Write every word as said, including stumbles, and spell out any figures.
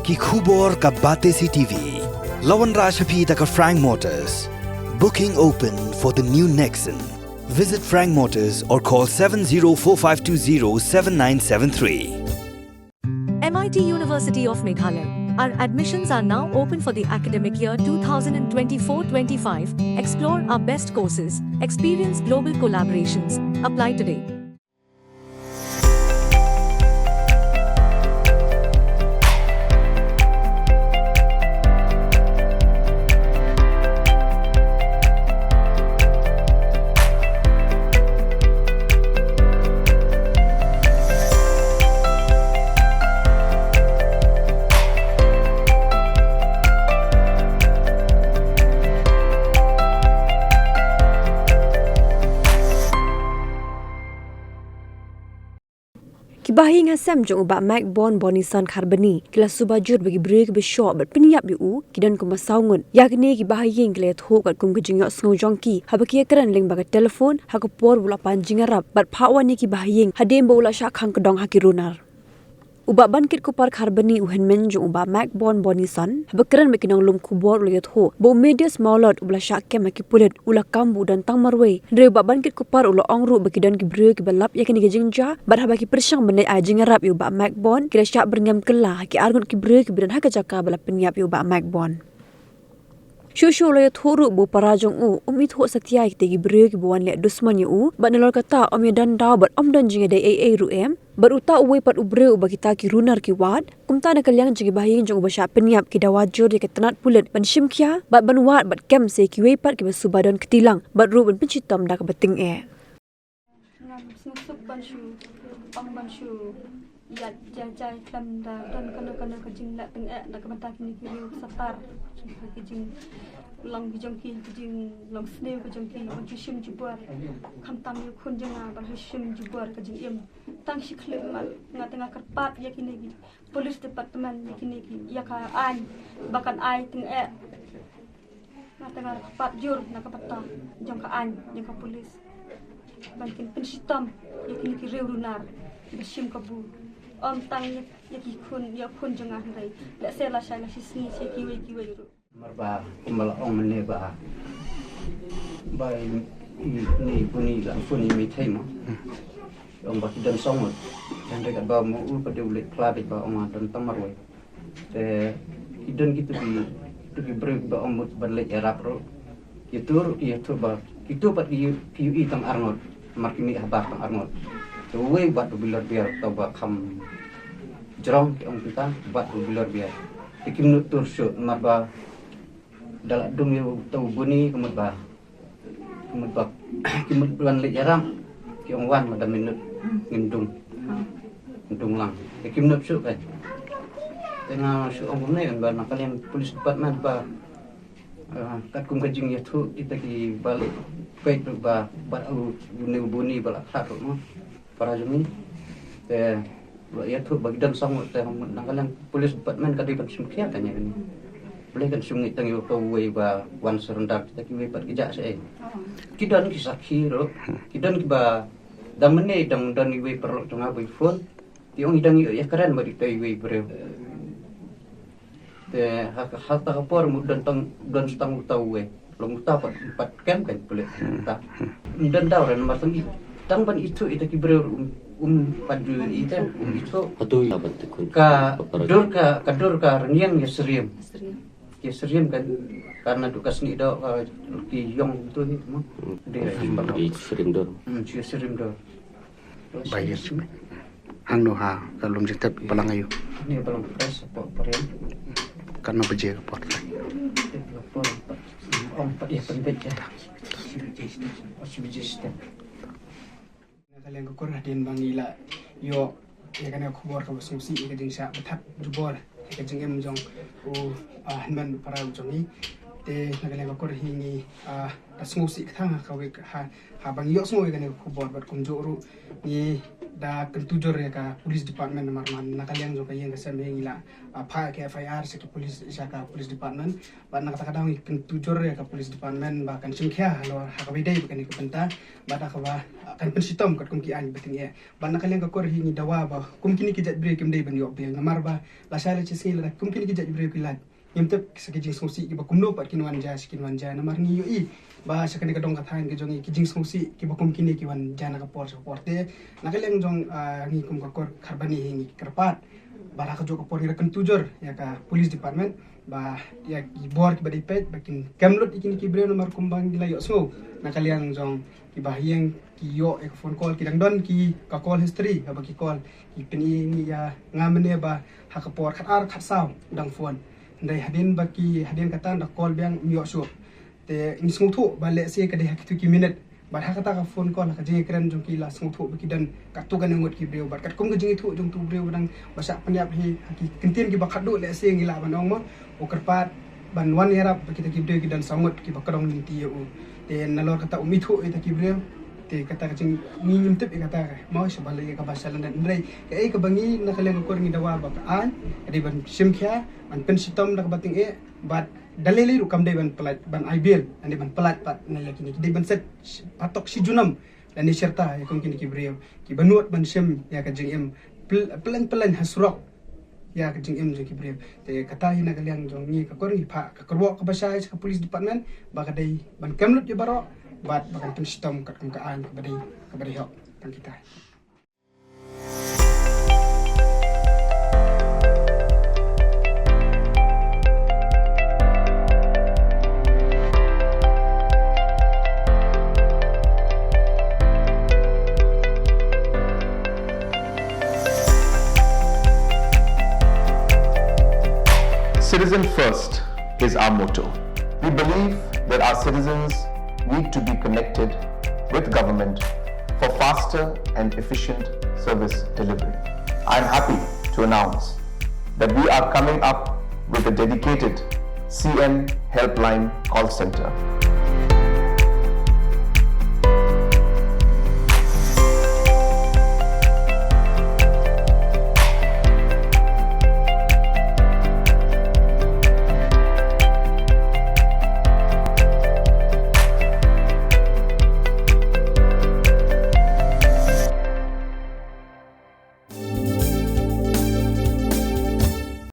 Ki khubor ka Batesi T V. La wanrah sha phi da ka Frank Motors. Booking open for the new Nexon. Visit Frank Motors or call seven zero four five two zero seven nine seven three. M I T University of Meghalaya. Our admissions are now open for the academic year two thousand twenty-four twenty-five. Explore our best courses, experience global collaborations. Apply today. Ki bahaïing hasem jong u Bah Mike Bon Bonison Kharbani ki la suba jur ba ki briew kiba shoh bad pynïap ïa u ki don kumba saw ngut. Ïa kine ki bahaïing ki la ïathuh katkum ka jingïohsngew jong ki haba ki ïakren lyngba ka telephone ha ka por ba u la pan jingïarap bad phah wan ïa ki bahaïing hadien ba u la shah khang kdong ha ki runar. U Bah Bankit Kupar Kharbani, u hynmen jong u Bah Mike Bon Bonison, haba kren bad ki nonglum khubor u la ïathuh ba u Medius Mawlot uba la shah kem ha ki pulit u la kam ba u don tang marwei. Hynrei u Bah Bankit Kupar u la ong ruh ba ki don ki briew kiba lap ïa kane ka jingjia bad haba ki pyrshang ban leit ai jingïarap ïa u Bah Mike Bon ki la shah byrngem kylla ha ki arngut ki briew kiba don ha ka jaka ba la pynïap ïa u Bah Mike Bon. Shuh shuh u la ïathuh ruh ba u para jong u um ithuh satia ïa kita ki briew kiba wan leh dusmon ïa u bad nalor kata um ïadon daw bad um don jingïadei ei ei ruh em. Bad uta uwei pat u briew uba kita ki runar ki wad. Kumta na ka liang jong ki bahaïing jong uba shah pynïap ki dawa jur ïa ka tnat pulit ban shim khia bad ban wad bad kem sa ïa kiwei pat kiba suba don kti lang bad ruh ban pynshitom da kaba tyngeh. Ngam sngewsuk ban shu ong ban shu ïaid jai jai khlem da don kano kano ka jingleh tyngeh na ka bynta kine ki riew satar. Ki jinglong ki jong ki, ki jinglong sniew ki jong ki, ban shu shim jubor. Khamtam ïa u khun jong nga ban shu shim jubor ka jingim. Tang shi khyllipmat nga te nga kyrpad ïa kine ki police department, ïa kine ki, ïa ka aiñ ba kan ai tyngeh. Nga te nga kyrpad jur na ka bynta jong ka aiñ, jong ka police, ban kin pynshitom ïa kine ki riew runar kiba shim kabu. Ym tang ïa, ïa ki khun, ïa u khun jong nga hynrei lehse lashai lashisngi sha kiwei kiwei ruh. Namar ba kumba la ong mynne ba, ba i, i, ni buni la phone i mei thei mo. Ong ba ki don saw ngut. Hynrei katba mo u pat u leit phla beit ba ong don tang marwei. Te ki don kitu ki, tu ki briew ba ong mut ban leit ïarap ruh. Kitu ruh ki ïathuh ba kitu pat ki ïohi tang arngut. Namar ki mih habar tang arngut. Te uwei u bat u bilor biar, uta uba kham jrong ki ong kita, u bat u bilor biar. Te kim nud tur shuh namar ba da la dung ïa uta u buni ka mut ba, ka mut ba ki mut ban leit ïarap, ki ong wan lada minit ngin dung. Ngin dung lang. Te kim nud shuh kan. Te nga shu ong kumne kan ba na ka liang police department ba, ah, katkum ka jingïathuh kita kiba leit peit ruh ba, ba u, une u buni ba la khlad ruh mo. Para jong ngi. Te la ïathuh ba ki don saw ngut te na ka liang police department ka dei ban shim khia ka ïa kane. Balei kan shim ngi tang ïa uta uwei ba wan surrender, kita kiwei pat ki jah shaei. Ki don ki sakhi ruh. Ki don kiba dang mynne dang don iwei paralok jong nga ba i phone. Te ong i dang ïoh ïakren bad ita iwei briew. Te ha ka, ha kata ka por mut don tang, don tang uta uwei. Long uta pat, pat kem kan pulit uta. Don daw ran ma tang i, tang ban ithuh ita ki briew um, um pat ju ita, um ithuh. Atu ïa ban tekun. Ka dur ka, ka dur ka rynïeng ïa syriem. Ïa syriem kan, karna tu ka sni do ka ki ïong tu hi mo. Dei syriem dur. Hmm, ïa syriem dur. Ba ïa shu hangno ha ka lum jingtep balang aïu? Ni balang press, por, por ïa. Katno baje ka por? Por, por, ong pat ïa pynbeit ïa. Shu baje step. Na ka liang ka kur hadien ba ngi la ïoh ïa kane ka khubor kaba sngewsih ïa ka jingshah bthah jubor ïa ka jingim jong u, ah, hynmen para jong ngi. Te na ka liang ka kur hi ngi, ah, da sngewsih kthang ha kawei ka, ha, haba ngi ïohsngew ïa kane ka khubor bad kumjuh ruh ngi Da kyntu jur ïa ka police department namar man na ka liang jong ka ïing ka sem hi ngi la, ah, phah ka F I R sha ki police, sha ka police department. Bad na kata ka daw ngi kyntu jur ïa ka police department ba kan shim khia halor ha kaba ïadei bad kane ka bynta. Bad ha kaba, ah, kan pynshitom katkum ki aiñ ba tyngeh. Bad na ka liang ka kor hi ngi dawa ba kum kine ki jait briew kim dei ban ïoh bail namar ba lashai lashisngi lada kum kine ki jait briew ki lait, ngim tip sa ki jingsngewsih kiba kumno pat kin wan jia, sa kin wan jia namar ngi ïohi ba sha kane ka dong ka thaiñ ka jong ngi ki jingsngewsih kiba kum kine ki wan jia na ka por sha ka por. Te na ka liang jong, ah, ngi kum ka kor Kharbani hi ngi kyrpad ba ha kajuh ka por ngi da kyntu jur ïa ka police department ba ïa ki bor kiba dei peit ba kin kem lut ïa kine ki briew namar kumba ngi la ïohsngew na ka liang jong kiba ha ïing ki ïoh ïa ka phone call, ki dang don ki ka call history, haba ki call ki pyni ïa nga mynne ba ha ka por khatar khatsaw dang phone. Hynrei hadien ba ki, hadien kata da call biang ym ïoh shuh. Te ngi sngewthuh ba lehse ka dei ha kito ki minit. Bad ha kata ka phone call ha ka jingkren jong ki la sngewthuh ba ki don katto katne ngut ki briew. Bad katkum ka jingïathuh jong uto u briew ba dang ba shah pynïap hi ha ki kyntien kiba khatduh lehse ngi lah ban ong mo, u kyrpad ban wan ïarap ba kita ki briew ki don saw ngut kiba kordor lynti ïa u. Te nalor kata um ithuh ïa kita ki briew. Te kata ka jing, ngi ngim tip ïa kata ka mo, sha ba leh ïa kaba sha lyndet. Hynrei kaei kaba ngi na ka liang ka kor ngi dawa ba ka aiñ ka dei ban shim khia, ban pynshitom da kaba tyngeh. Bad da lei lei ruh kam dei ban pyllait, ban ai bail, ka dei ban pyllait pat na ïa kine ki dei ban set patok shi junom lane shi rta ïa kum kine ki briew kiba nud ban shim ïa ka jingim pl-, pyllein pyllein ha surok ïa ka jingim jong ki briew. Te kata hi na ka liang jong ngi ka kor ngi phah ka kyrwoh kaba shai sha ka police department ba ka dei ban kem lut ïa baroh bad ba kan pynshitom katkum ka aiñ kaba dei, kaba dei hok tang kita. Citizen first is our motto. We believe that our citizens need to be connected with government for faster and efficient service delivery. I am happy to announce that we are coming up with a dedicated C M Helpline call center.